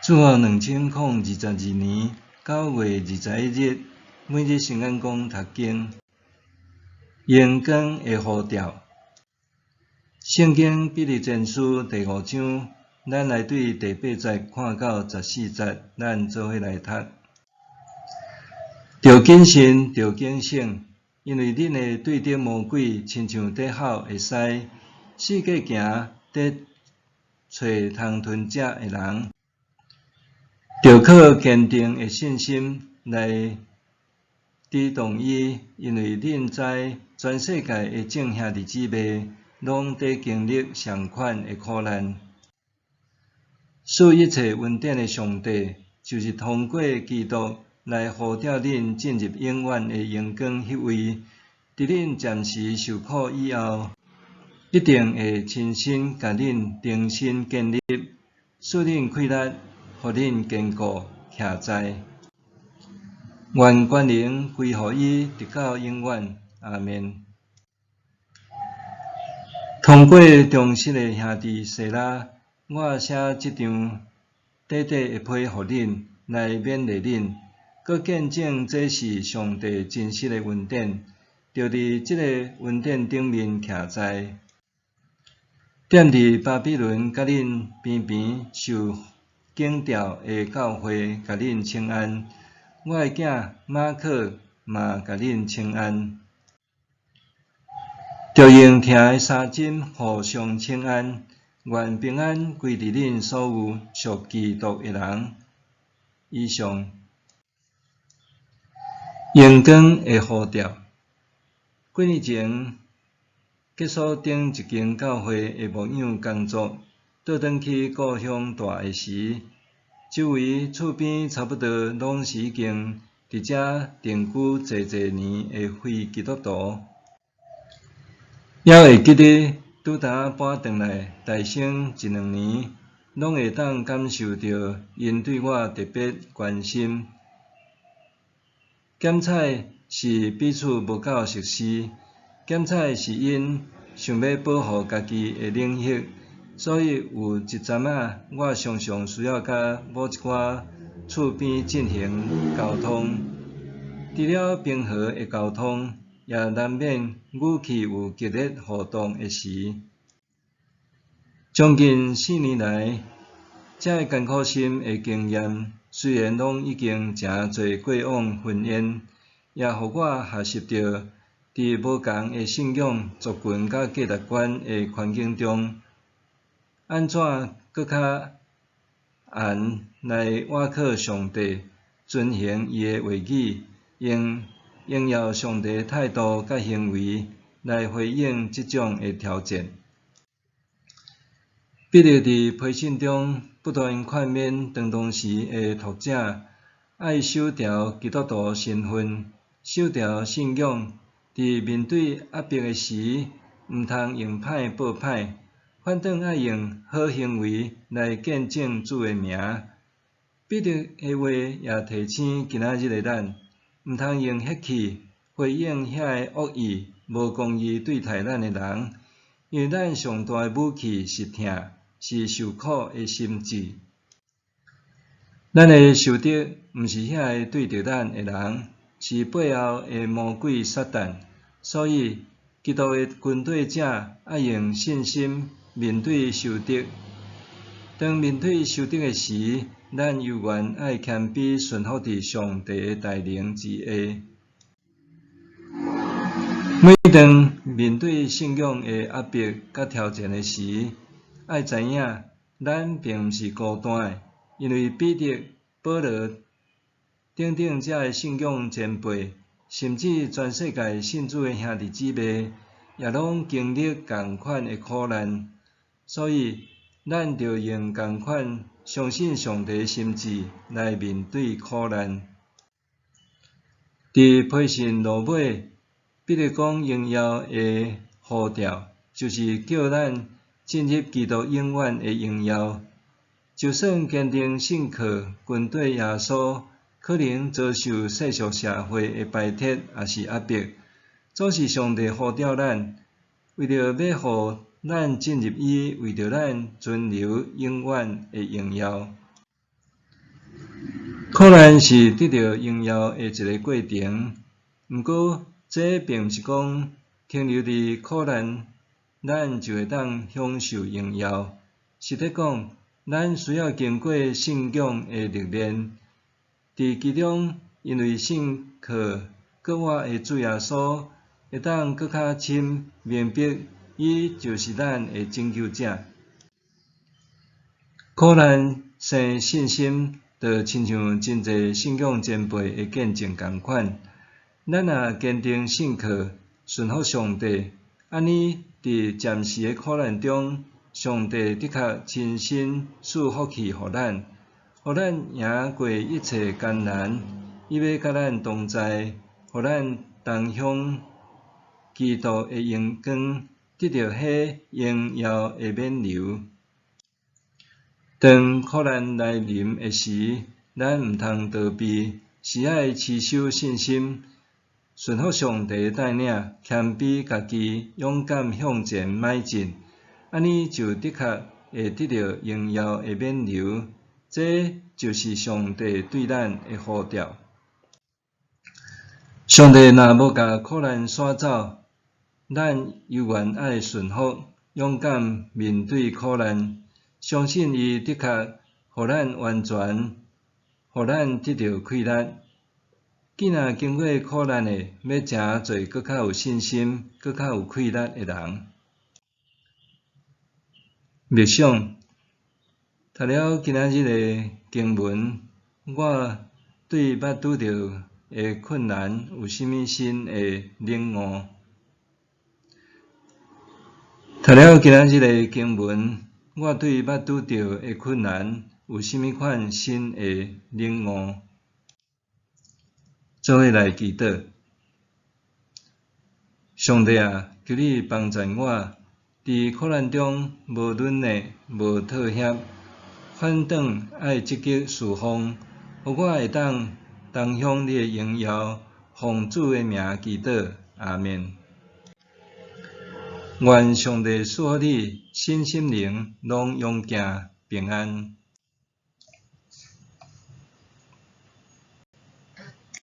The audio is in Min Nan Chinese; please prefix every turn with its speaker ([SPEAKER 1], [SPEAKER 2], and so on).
[SPEAKER 1] 主後2022年9月21日，每日聖眼光讀經，榮光的呼召。聖經彼得前書第五章，咱來對第八節看到十四節，咱做伙來讀。著謹慎，著警醒，因為恁的對敵魔鬼，親像佇吼的獅，四界行，佇揣通吞食的人。著靠堅定的信心來抵擋伊，因為恁知全世界的眾兄弟姊妹攏佇經歷相款的苦難。賜一切恩典的上帝，就是通過基督來呼召恁進入永遠的榮光彼位，佇恁暫時受苦以後，一定會親身共恁重新建立，賜恁氣力，予恁堅固徛在。願權能歸予伊，直到永遠。阿們。通過忠實的兄弟西拉，我寫這張短短的批予恁，來勉勵恁，閣見證這是上帝真實的恩典，著佇這个恩典頂面徛在。踮佇巴比倫佮恁邊邊受檢調的教會，共恁請安。我的囝馬可嘛共恁請安。著用疼的衫針互相請安。願平安歸佇恁所有屬基督的人。以上。榮光的呼召。幾年前結束頂一間教會的牧養工作，倒轉去故鄉蹛的時，周圍厝邊差不多攏是已經佇遮定居濟濟年的非基督徒。猶會記得拄焦搬轉來台生一兩年，攏會當感受著𪜶對我特別關心。檢彩是彼此無夠熟悉，檢彩是𪜶想欲保護家己的領域，所以有一陣仔，我常常需要佮某一寡厝邊進行溝通。除了平和的溝通，也難免語氣有激烈互動的時。將近4年來，這个艱苦心的經驗，雖然攏已經誠濟過往雲煙，也予我學習著，佇無仝的信仰族群佮價值觀的環境中，按怎閣較絚來倚靠上帝，遵行伊的話語，用榮耀上帝態度佮行為來回應這種的挑戰。彼得佇批信中不斷勸勉當當時的讀者，愛守牢基督徒身份，守牢信仰，佇面對壓迫的時，毋通用歹報歹，反轉愛用好行為來見證主的名。彼得的話也提醒今仔日的咱，毋通用血氣回應遐个惡意、無公義對待咱的人，因為咱上大的武器是疼，是受苦的心志。咱的仇敵毋是遐个對著咱的人，是背後的魔鬼撒旦。所以，基督的軍隊者愛用信心面對仇敵。當面對仇敵的時，咱猶原愛謙卑順服佇上帝的大能之下。每當面對信仰的壓迫佮挑戰的時，愛知影，咱並毋是孤單的，因為彼得、保羅等等遮的信仰前輩，甚至全世界信主的兄弟姊妹，也攏經歷仝款的苦難。所以，咱著用仝款相信上帝心志來面對苦難。佇批信落尾，彼得講榮耀的呼召，就是叫咱進入基督永遠的榮耀。就算堅定信靠跟綴耶穌，可能遭受世俗社會的排斥，抑是壓迫，總是上帝呼召咱，為著欲予咱進入伊為著咱存留永遠的榮耀。苦難是得著榮耀的一个過程，毋過這並毋是講停留佇苦難，咱就會當享受榮耀。實際講，咱需要經過信仰的歷練，佇其中因為信靠閣活的主耶穌，會當閣較深明白，伊就是咱的拯救者。苦難生信心，就親像真濟信仰前輩的見證仝款。咱若堅定信靠，順服上帝，按呢佇暫時的苦難中，上帝的確親身賜福氣予咱，予咱贏過一切艱難。伊欲佮咱同在，予咱同享基督的榮光，得著彼榮耀的冕旒。當苦難來臨的時，咱毋通逃避，是愛持守信心，順服上帝帶領，謙卑家己，勇敢向前邁進，按呢就的確會得著榮耀的冕旒。這就是上帝對咱的呼召。上帝若無共苦難徙走，咱猶原愛順服，勇敢面對苦難，相信伊的確予咱完全，予咱得著氣力。囝若經過苦難的，欲成做閣較有信心、閣較有氣力的人。默想，讀了今仔日的經文，我對捌拄著的困難有啥物新的領悟？讀了今仔日的經文，我對捌拄著的困難有啥物款新的領悟？做伙來祈禱。上帝啊，求你幫贊我，佇苦難中無軟弱、無妥協，反轉愛積極事奉，予我會當同享你的榮耀，奉主的名祈禱，阿們。願上帝賜福你，身心靈攏勇健平安。